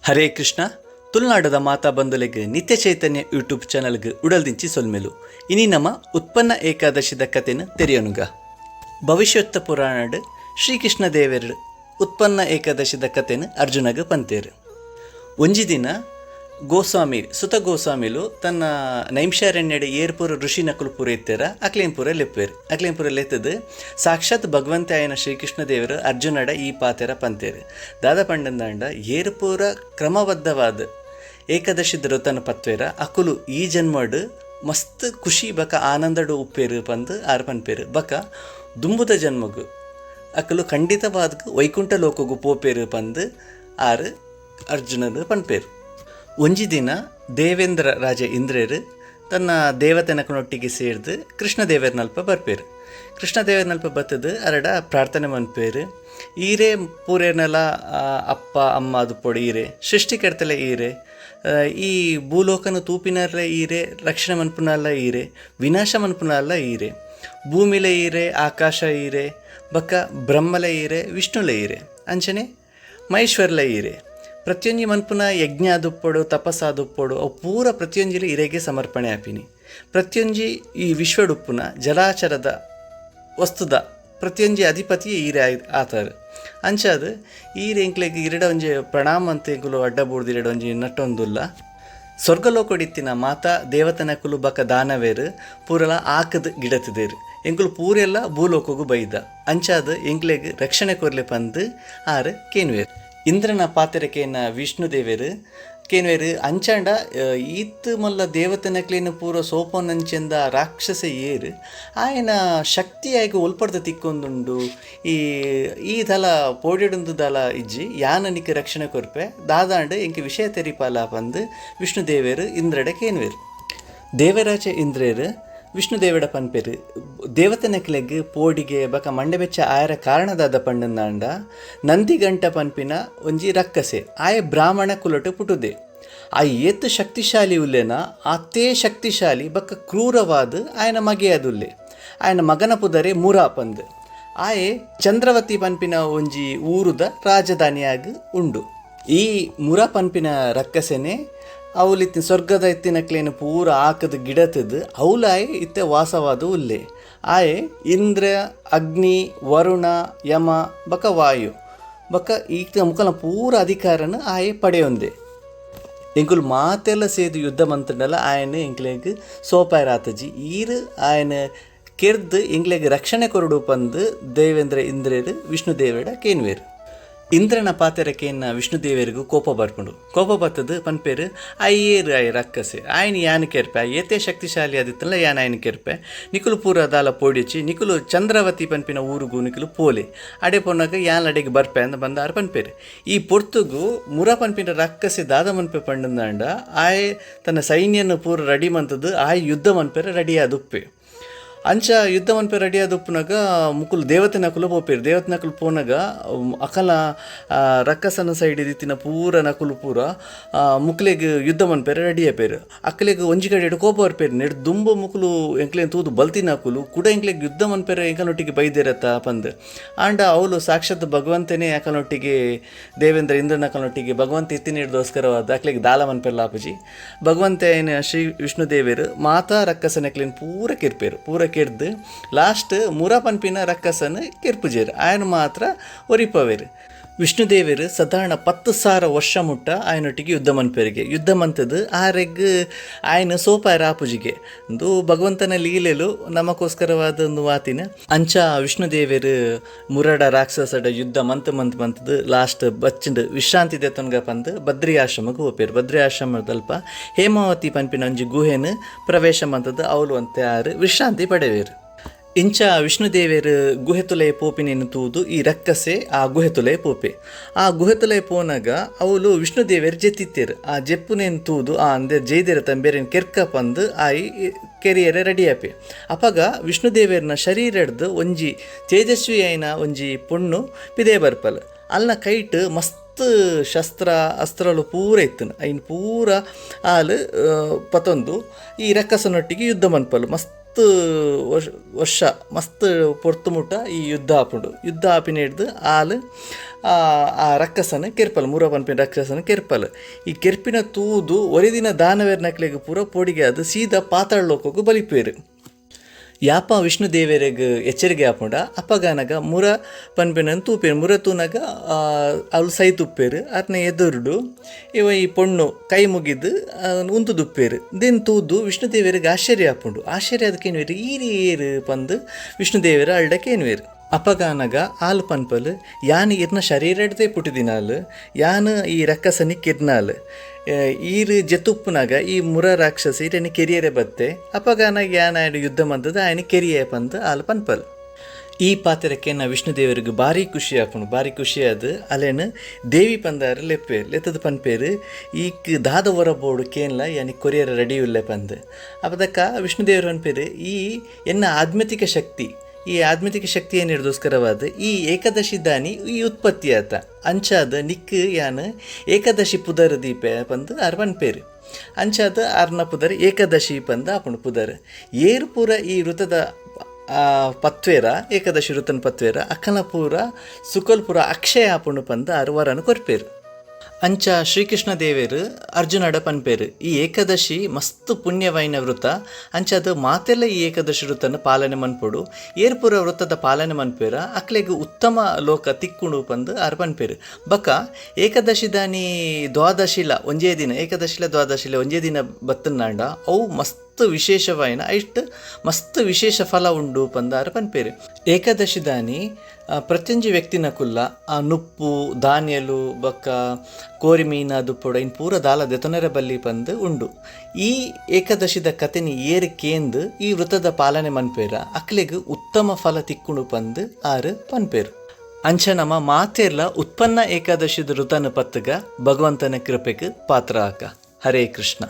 Hare Krishna. ತುಳುನಾಡದ ಮಾತಾ ಬಂಧುಲೆಗ್ ನಿತ್ಯ ಚೈತನ್ಯ YouTube ಚಾನಲ್ಗ್ ಉಡಲ್ದಿಂಚಿ ಸೊಲ್ಮೆಲು. ಇನಿ ನಮ ಉತ್ಪನ್ನ ಏಕಾದಶಿದ ಕಥೆನ್ ತೆರಿಯೊನುಗ. ಭವಿಷ್ಯತ್ತ ಪುರಾಣಡ್ ಶ್ರೀಕೃಷ್ಣ ದೇವೆರ್ ಉತ್ಪನ್ನ ಏಕಾದಶಿದ ಕಥೆನ್ ಅರ್ಜುನಗ್ ಪಂತೇರ್. ಒಂಜಿ ದಿನ ಗೋಸ್ವಾಮಿ ಸುತ ಗೋಸ್ವಾಮಿಲು ತನ್ನ ನೈಮಿಷಾರಣ್ಯಡ್ ಏರ್ ಪೂರ ಋಷಿ ನಕುಲು ಪೂರ ಇತ್ತೆರ ಅಕ್ಲೇನ್ ಪೂರ ಲೆಪ್ಪೇರ್. ಅಕ್ಲೇನ್ ಪೂರ ಲೆತ್ತದು ಸಾಕ್ಷಾತ್ ಭಗವಂತ ಆಯನ ಶ್ರೀಕೃಷ್ಣ ದೇವರು ಅರ್ಜುನಡ ಈ ಪಾತೆರ ಪಂತೇರ್. ದಾದ ಪಂಡಂದಾಂಡ ಏರ್ ಪೂರ ಕ್ರಮಬದ್ಧವಾದ ಏಕಾದಶಿ ವ್ರತನ ಪತ್ವೇರ ಅಕುಲು ಈ ಜನ್ಮಡ್ ಮಸ್ತ್ ಖುಷಿ ಬಕ ಆನಂದಡು ಉಪ್ಪೇರು ಪಂದ್ ಆರ್ ಪನ್ಪೇರು. ಬಕ ದುಂಬುದ ಜನ್ಮಗು ಅಕುಲು ಖಂಡಿತವಾದ ವೈಕುಂಠ ಲೋಕಗು ಪೋಪೇರು ಪಂದ್ ಆರ್ ಅರ್ಜುನನು ಪನ್ಪೇರು. ಒಂಜಿ ದಿನ ದೇವೇಂದ್ರ ರಾಜ ಇಂದ್ರೆರು ತನ್ನ ದೇವತೆನಕನೊಟ್ಟಿಗೆ ಸೇರ್ದು ಕೃಷ್ಣ ದೇವರನಲ್ಪ ಬರ್ಪೇರು. ಕೃಷ್ಣ ದೇವರನಲ್ಪ ಬತ್ತದು ಅರಡ ಪ್ರಾರ್ಥನೆ ಮನ್ಪೇರು. ಈರೇ ಪೂರೇನಲ ಅಪ್ಪ ಅಮ್ಮ ಅದು ಪೊಡಿ ಈರೆ ಸೃಷ್ಟಿಕರ್ತಲೆ ಈರೆ ಈ ಭೂಲೋಕನ ತೂಪಿನರ್ಲೆ ಈರೆ ರಕ್ಷಣೆ ಮನ್ಪುನಲ್ಲ ಈರೆ ವಿನಾಶ ಮನ್ಪುನಲ್ಲ ಈರೆ ಭೂಮಿಲೆ ಈರೆ ಆಕಾಶ ಈರೆ ಬಕ್ಕ ಬ್ರಹ್ಮಲೆ ಈರೆ ವಿಷ್ಣುಲೆ ಈರೆ ಅಂಚನೆ ಮಹೇಶ್ವರಲೆ ಈರೆ ಪ್ರತಿಯೊಂಜಿ ಮನ್ಪುನ ಯಜ್ಞ ಆದುಪ್ಪೊಡು ತಪಸ್ಸಾದುಪ್ಪೊಡು ಅವು ಪೂರ ಪ್ರತಿಯೊಂಜಿಲಿ ಇರೆಗೆ ಸಮರ್ಪಣೆ ಆಪಿನಿ. ಪ್ರತಿಯೊಂಜಿ ಈ ವಿಶ್ವಡುಪ್ಪುನ ಜಲಾಚರದ ವಸ್ತುದ ಪ್ರತಿಯೊಂಜಿ ಅಧಿಪತಿ ಈರೆ ಆತಾರು. ಅಂಚಾದ್ ಈರೆ ಎಂಕ್ಲೆಗ್ ಇರೆಡ ಒಂಜಿ ಪ್ರಣಾಮ ಅಂತ ಎಂಕುಲು ಅಡ್ಡ ಬೂರ್ದು ಇರೆಡ ಒಂಜಿ ನಟ್ಟೊಂದುಲ್ಲ. ಸ್ವರ್ಗಲೋಕಡಿತ್ತಿನ ಮಾತಾ ದೇವತನಕುಲು ಬಕ ದಾನವೇರು ಪೂರಲ ಆಕದ್ ಗಿಡತಿದೇರು. ಎಂಕುಲು ಪೂರೆಲ್ಲ ಭೂಲೋಕಗು ಬೈದ. ಅಂಚಾದ್ ಎಂಕ್ಲೆಗ್ ರಕ್ಷಣೆ ಕೊರ್ಲೆ ಪಂದ್ ಆರ್ ಕೇನ್ವೇರು. ಇಂದ್ರನ ಪಾತೆರಕೇನ ವಿಷ್ಣು ದೇವೆರು ಕೇನ್ವೇರು ಅಂಚಾಂಡ ಈತ್ ಮಲ್ಲ ದೇವತನಕ್ಲೇನು ಪೂರ ಸೋಪನಂಚೆಂದ ರಾಕ್ಷಸ ಏರು ಆಯನ ಶಕ್ತಿಯಾಗಿ ಒಲ್ಪಡ್ದ ತಿಕ್ಕೊಂದುಂಡು. ಈ ಈ ದಲ ಪೋಡಿಡುಂದು ದಲ ಇಜ್ಜಿ ಯಾನನಿಕ್ ರಕ್ಷಣೆ ಕೊರ್ಪೆ ದಾದಾಂಡ್ ಎಂಕ್ ವಿಷಯ ತೆರಿಪಾಲ ಪಂದ್ ವಿಷ್ಣು ದೇವೆರು ಇಂದ್ರಡ ಕೇನ್ವೇರು. ದೇವರಾಜ ಇಂದ್ರೇರು ವಿಷ್ಣು ದೇವಡ ಪನ್ಪೇರು ದೇವತನಕ್ಲೆಗ್ ಪೋಡಿಗೆ ಬಕ ಮಂಡೆಬೆಚ್ಚ ಆಯರ ಕಾರಣದಾದ ಪಂಡಂದಾಂಡ ನಂದಿಗಂಟ ಪನ್ಪಿನ ಒಂಜಿ ರಕ್ಕಸೆ ಆಯ ಬ್ರಾಹ್ಮಣ ಕುಲಟು ಪುಟುದೆ. ಆ ಏತ್ ಶಕ್ತಿಶಾಲಿ ಉಲ್ಲೇನ ಆತೇ ಶಕ್ತಿಶಾಲಿ ಬಕ ಕ್ರೂರವಾದ ಆಯನ ಮಗೆಯಾದುಲ್ಲೆ. ಆಯನ ಮಗನ ಪುದರೆ ಮುರಾ ಪಂದ್. ಆಯೆ ಚಂದ್ರವತಿ ಪನ್ಪಿನ ಒಂಜಿ ಊರುದ ರಾಜಧಾನಿಯಾಗ ಉಂಡು. ಈ ಮುರಾ ಪನ್ಪಿನ ರಕ್ಕಸೆನೆ ಅವಲಿತ್ತಿನ ಸ್ವರ್ಗದ ಇತ್ತಿನಕ್ಲೇನು ಪೂರ ಆಕದ ಗಿಡತದು ಅವಲಾಯೆ ಇತ್ತೆ ವಾಸವಾದ ಉಲ್ಲೆ. ಆಯೆ ಇಂದ್ರ ಅಗ್ನಿ ವರುಣ ಯಮ ಬಕ ವಾಯು ಬಕ ಈತ ಮುಖಲ ಪೂರ ಅಧಿಕಾರನ ಆಯೆ ಪಡೆಯೊಂದೆ. ಎಂಕುಲು ಮಾತೆಲ್ಲ ಸೇದು ಯುದ್ಧ ಮಂತ್ರಂಡಲ ಆಯನ ಎಂಕ್ಲೆಗ್ ಸೋಪಾಯರಾತಜಿ. ಈರ್ ಆಯನ ಕೆರ್ದ್ ಎಂಕ್ಲೆಗ್ ರಕ್ಷಣೆ ಕೊರಡು ಪಂದ್ ದೇವೇಂದ್ರ ಇಂದ್ರೇರು ವಿಷ್ಣು ದೇವೇಡ ಕೇನ್ವೇರು. ಇಂದ್ರನ ಪಾತೆರ ಕೇನ್ನ ವಿಷ್ಣು ದೇವರಿಗೂ ಕೋಪ ಬರ್ಪುಂಡು. ಕೋಪ ಬತ್ತದು ಪನ್ಪೇರು ಅಯ್ಯೇರು ಆಯ್ ರಕ್ಕಸೆ ಆಯ್ನ ಯಾನ್ ಕೆರ್ಪೆ ಏತೇ ಶಕ್ತಿಶಾಲಿ ಆದಿತ್ತಲ್ಲ ಯಾನ್ ಆಯ್ನ ಕೆರ್ಪೆ ನಿಕುಲು ಪೂರ ದಾಲ ಪೋಡಿಚಿ ನಿಕುಲು ಚಂದ್ರವತಿ ಪನ್ಪಿನ ಊರುಗು ನಿಕುಲು ಪೋಲೆ ಅಡೆ ಪೋನಾಗ ಯಾನ್ ಅಡೆಗೆ ಬರ್ಪೆ ಅಂದ ಬಂದಾರು ಪನ್ಪೇರು. ಈ ಪೊರ್ತುಗು ಮುರ ಪನ್ಪಿನ ರಕ್ಕಸೆ ದಾದ ಮನ್ಪೆ ಪಂಡಂದಾಂಡ ಆಯ್ ತನ್ನ ಸೈನ್ಯನ ಪೂರ ರೆಡಿ ಮಂತದ್ದು ಆಯ್ ಯುದ್ಧ ಮನ್ಪೆರೆ ರೆಡಿ ಆದುಪ್ಪೆ. ಅಂಚ ಯುದ್ಧ ಮನ್ಪೆ ರೆಡಿ ಆದುಪ್ಪುನಾಗ ಮುಕುಲು ದೇವತೆ ನಕುಲು ಪೋಪೇರು. ದೇವತೆ ನಕುಲು ಪೋನಾಗ ಅಕಲ ರಕ್ಕಸನ ಸೈಡ್ ಇತ್ತಿನ ಪೂರ ನಕುಲು ಪೂರ ಮುಕ್ಲೆಗ್ ಯುದ್ಧ ಮನ್ಪೆರೆ ರೆಡಿ ಆಪೇರು. ಅಕ್ಲೆಗ್ ಒಂಜಿ ಕಡೆ ಕೋಪ ಬರ್ಪೇರು. ನೆಡ್ ದುಂಬು ಮುಕುಲು ಎಂಕ್ಲೇನ್ ತೂದು ಬಲ್ತಿನ ಅಕುಲು ಕುಡ ಎಂಕ್ಲೆಗ್ ಯುದ್ಧ ಮನ್ಪೆರೆ ಎಂಕಲೊಟ್ಟಿಗೆ ಬೈದೇರತ್ತ ಪಂದ್. ಆಂಡ ಅವಳು ಸಾಕ್ಷಾತ್ ಭಗವಂತನೇ ಅಕಲೊಟ್ಟಿಗೆ ದೇವೇಂದ್ರ ಇಂದ್ರನ ಅಕಲೊಟ್ಟಿಗೆ ಭಗವಂತ ಇತ್ತಿನಿಡ್ದೋಸ್ಕರವಾದ ಅಕ್ಲೆಗ್ ದಾಲ ಮನ್ಪೆರ್ಲ ಆಪುಜಿ. ಭಗವಂತ ಏನ ಶ್ರೀ ವಿಷ್ಣು ದೇವೆರು ಮಾತಾ ರಕ್ಕಸನಕ್ಲೇನ್ ಪೂರ ಕೆರ್ಪೇರು. ಪೂರ ಕೆರ್ದು ಲಾಸ್ಟ್ ಮುರ ಪನ್ಪಿನ ರಕ್ಕಸನ ಕೆರ್ಪುಜೇರು. ಆಯನ ಮಾತ್ರ ಒರಿಪವೇರು. ವಿಷ್ಣು ದೇವೆರು ಸಾಧಾರಣ 10,000 ವರ್ಷ ಮುಟ್ಟ ಆಯನೊಟ್ಟಿಗೆ ಯುದ್ಧ ಮನ್ಪೇರಿಗೆ. ಯುದ್ಧ ಮಂತದ್ದು ಆರೆಗ್ ಆಯನ ಸೋಪಾಯರ ಆಪುಜಿಗೆ ಒಂದು ಭಗವಂತನ ಲೀಲೆಲು ನಮಗೋಸ್ಕರವಾದ ಒಂದು ವಾತಿನ. ಅಂಚ ವಿಷ್ಣು ದೇವೆರು ಮುರಡ ರಾಕ್ಷಸಡ ಯುದ್ಧ ಮಂತ್ ಮಂತ್ ಮಂತದ್ದು ಲಾಸ್ಟ್ ಬಚ್ಚಿಂಡು ವಿಶ್ರಾಂತಿ ದೆತ್ತೊನ್ಗ ಪಂದ್ ಬದ್ರಿ ಆಶ್ರಮಕ್ಕೆ ಹೋಪೇರು. ಬದ್ರಿ ಆಶ್ರಮದಲ್ಪ ಹೇಮಾವತಿ ಪನ್ಪಿನ ಒಂಜಿ ಗುಹೆನು ಪ್ರವೇಶ ಮಂತದ್ದು ಅವಳು ಅಂತೆ ಆರು ವಿಶ್ರಾಂತಿ ಪಡೆವೇರು. ಇಂಚ ವಿಷ್ಣು ದೇವೆರು ಗುಹೆ ತುಲೆ ಪೋಪಿನೇನು ತೂದು ಈ ರಕ್ಕಸೆ ಆ ಗುಹೆ ತುಲೆ ಪೋಪೆ. ಆ ಗುಹೆ ತುಲೆ ಪೋನಾಗ ಅವಳು ವಿಷ್ಣು ದೇವೆರು ಜೆತ್ತಿತ್ತೇರು. ಆ ಜೆಪ್ಪುನೇನು ತೂದು ಆ ಅಂದೆ ಜೈದೇರ ತಂಬೇರೇನು ಕೆರ್ಕ ಪಂದು ಆಯಿ ಕೆರಿಯರೆ ರೆಡಿ ಆಪೆ. ಅಪಗ ವಿಷ್ಣು ದೇವೆರ್ನ ಶರೀರಡ್ದು ಒಂಜಿ ತೇಜಸ್ವಿ ಆಯ್ನ ಒಂಜಿ ಪೊಣ್ಣು ಪಿದೆ ಬರ್ಪಲ್. ಅಲ್ನ ಕೈಟ್ ಮಸ್ತ್ ಶಸ್ತ್ರ ಅಸ್ತ್ರಲು ಪೂರ ಇತ್ತನು. ಐನ್ ಪೂರ ಆಲ್ ಪತೊಂದು ಈ ರಕ್ಕಸನೊಟ್ಟಿಗೆ ಯುದ್ಧ ಮನ್ಪಲು ಮಸ್ತ್ ಮಸ್ತ್ ವರ್ಷ ಮಸ್ತ್ ಪೊರ್ತು ಮುಟ್ಟ ಈ ಯುದ್ಧ ಆಪುಂಡು. ಯುದ್ಧ ಆಪಿನೆಡ್ದ್ ಆಲ್ ಆ ರಕ್ಕಸನ್ ಕೆರ್ಪಲ್, ಮುರ ಪನ್ಪಿನ ರಕ್ಕಸನ್ ಕೆರ್ಪಲ್. ಈ ಕೆರ್ಪಿನ ತೂದು ಒರಿದಿನ ದಾನವೆರ್ನಕ್ಲೆಗ್ ಪೂರ ಪೋಡಿಗೆ ಆದ್ ಸೀದಾ ಪಾತಾಳ ಲೋಕೊಗು ಬಲಿಪುವೆರ್. ಯಾಪ ವಿಷ್ಣು ದೇವೆರೆಗ್ ಎಚ್ಚರಿಗೆ ಆಪುಂಡ ಅಪಗನಗ ಮುರ ಪನ್ಪಿನನ್ ತೂಪೆರ್. ಮುರ ತೂನಗ ಅಲ್ ಸೈತುಪ್ಪೆರ್. ಅರ್ನ ಎದುರುಡು ಇವ ಈ ಪೊಣ್ಣು ಕೈ ಮುಗಿದ್ ಉಂತುದುಪ್ಪೆರ್. ಉಂದೆನ್ ತೂದು ವಿಷ್ಣು ದೇವೆರೆಗ್ ಆಶ್ಚರ್ಯ ಆಪುಂಡು. ಆಶ್ಚರ್ಯ ಆದ್ ಕೇನುವೆರ್ ಈರ್ ಏರ್ ಪಂದ್ ವಿಷ್ಣು ದೇವೆರ್ ಅಲ್ಡ ಕೇನುವೆರ್. ಅಪಗಾನಗ ಆಲ್ ಪನ್ಪಲ್ ಯಾನ್ ಇರ್ನ ಶರೀರಡ್ದೇ ಪುಟಿದಿನಾಲ್, ಯಾನ್ ಈ ರಕ್ಕಸನಿ ಕಿರ್ನಾಲ್, ಈರ್ ಜೆತ್ತುಪ್ಪುನಗ ಈ ಮುರ ರಾಕ್ಷಸ ಇರೆನ್ ಕೆರಿಯರೆ ಬತ್ತೆ, ಅಪಗಾನಗ ಯಾನ್ ಆಯಡ ಯುದ್ಧ ಮಲ್ತುದು ಆಯನ್ ಕೆರಿಯೆ ಪಂದ್ ಆಲ್ ಪನ್ಪಲ್. ಈ ಪಾತೆರಕ್ಕೆ ವಿಷ್ಣು ದೇವರಿಗೆ ಭಾರಿ ಖುಷಿ ಆಪುಂಡು. ಭಾರಿ ಖುಷಿಯಾದ್ ಅಲೆನ್ ದೇವಿ ಪಂದಾರ್ ಲೆಪ್ಪೇರ್. ಲೆತ್ತದ ಪನ್ಪೇರ್ ಈಕ್ ದಾದ ವರ ಬೋಡು ಕೇನ್ಲ ಯಾನಿ ಕೊರಿಯರೆ ರೆಡಿ ಉಲ್ಲೆ ಪಂದ್. ಅಪದಕ್ಕ ವಿಷ್ಣು ದೇವರು ಪನ್ಪೇರ್ ಈ ಎನ್ನ ಆಧ್ಯಾತ್ಮಿಕ ಶಕ್ತಿ, ಈ ಆಧ್ಯಾತ್ಮಿಕ ಶಕ್ತಿ ಏನಿಡ್ದೋಸ್ಕರವಾದ ಈ ಏಕಾದಶಿ ದಾನಿ ಈ ಉತ್ಪತ್ತಿ ಆತ, ಅಂಚಾದ ನಿಕ್ ಯಾನ್ ಏಕಾದಶಿ ಪುದರ್ ದೀಪೆ ಪಂದ್ ಆರ್ ಪನ್ಪೇರ್. ಅಂಚಾದ ಆರ್ನ ಪುದರ್ ಏಕಾದಶಿ ಪಂದ್ ಆಪುಂಡು ಪುದರ್. ಏರ್ ಪೂರ ಈ ವೃತದ ಪತ್ವೇರ ಏಕಾದಶಿ ವೃತನ ಪತ್ವೇರ ಅಕ್ಕನ ಪೂರ ಸುಕಲ್ ಪೂರ ಅಕ್ಷಯ ಆಪುಂಡು ಪಂದ್ ಆರ್ ವರನ್ ಕೊರ್ಪೇರ್. ಅಂಚ ಶ್ರೀಕೃಷ್ಣ ದೇವೆರ್ ಅರ್ಜುನಡ ಪನ್ಪೇರ್ ಈ ಏಕಾದಶಿ ಮಸ್ತ್ ಪುಣ್ಯವಾಯಿನ ವೃತ, ಅಂಚಾದ ಮಾತೆಲ್ಲ ಈ ಏಕಾದಶಿ ವೃತನ ಪಾಲನೆ ಮನ್ಪೊಡು, ಏರ್ ಪೂರ ವೃತದ ಪಾಲನೆ ಮನ್ಪೇರ ಅಕ್ಲೆಗ್ ಉತ್ತಮ ಲೋಕ ತಿಕ್ಕುಂಡು ಪಂದ್ ಆರ್ ಪನ್ಪೇರ್. ಬಕ ಏಕಾದಶಿ ದಾನಿ ದ್ವಾದಶಿಲ ಒಂಜೇ ದಿನ, ಏಕಾದಶಿಲ ದ್ವಾದಶಿಲ ಒಂಜೇ ದಿನ ಬತ್ತನಾಂಡ ಅವು ಮಸ್ತ್ ವಿಶೇಷವಾಯಿನ ಐಟ್ ಮಸ್ತ್ ವಿಶೇಷ ಫಲ ಉಂಡು ಪಂದ್ ಆರ್ ಪನ್ಪೇರ್. ಏಕಾದಶಿ ದಾನಿ ಪ್ರತಿಯೊಂಜಿ ವ್ಯಕ್ತಿನ ಕುಲ್ಲ ಆ ನುಪ್ಪು ಧಾನ್ಯಲು ಬೊಕ್ಕ ಕೋರಿ ಮೀನ ದುಪ್ಪೊಡು ಇನ್ ಪೂರ ದಾಲ ದೆತೊನೆರೆ ಬಲ್ಲಿ ಪಂದ್ ಉಂಡು. ಈ ಏಕಾದಶಿದ ಕತೆನಿ ಏರ್ ಕೇಂದ್ ಈ ವೃತದ ಪಾಲನೆ ಮನ್ಪೇರ ಅಕ್ಲೆಗ್ ಉತ್ತಮ ಫಲ ತಿಕ್ಕುಂಡು ಪಂದ್ ಆರ್ ಪನ್ಪೇರ್. ಅಂಚ ನಮ ಮಾತೆರ್ಲ ಉತ್ಪನ್ನ ಏಕಾದಶಿದ ವೃತನ ಪತ್ತುಗ ಭಗವಂತನ ಕೃಪೆಗ್ ಪಾತ್ರ ಆಕ. ಹರೇ ಕೃಷ್ಣ.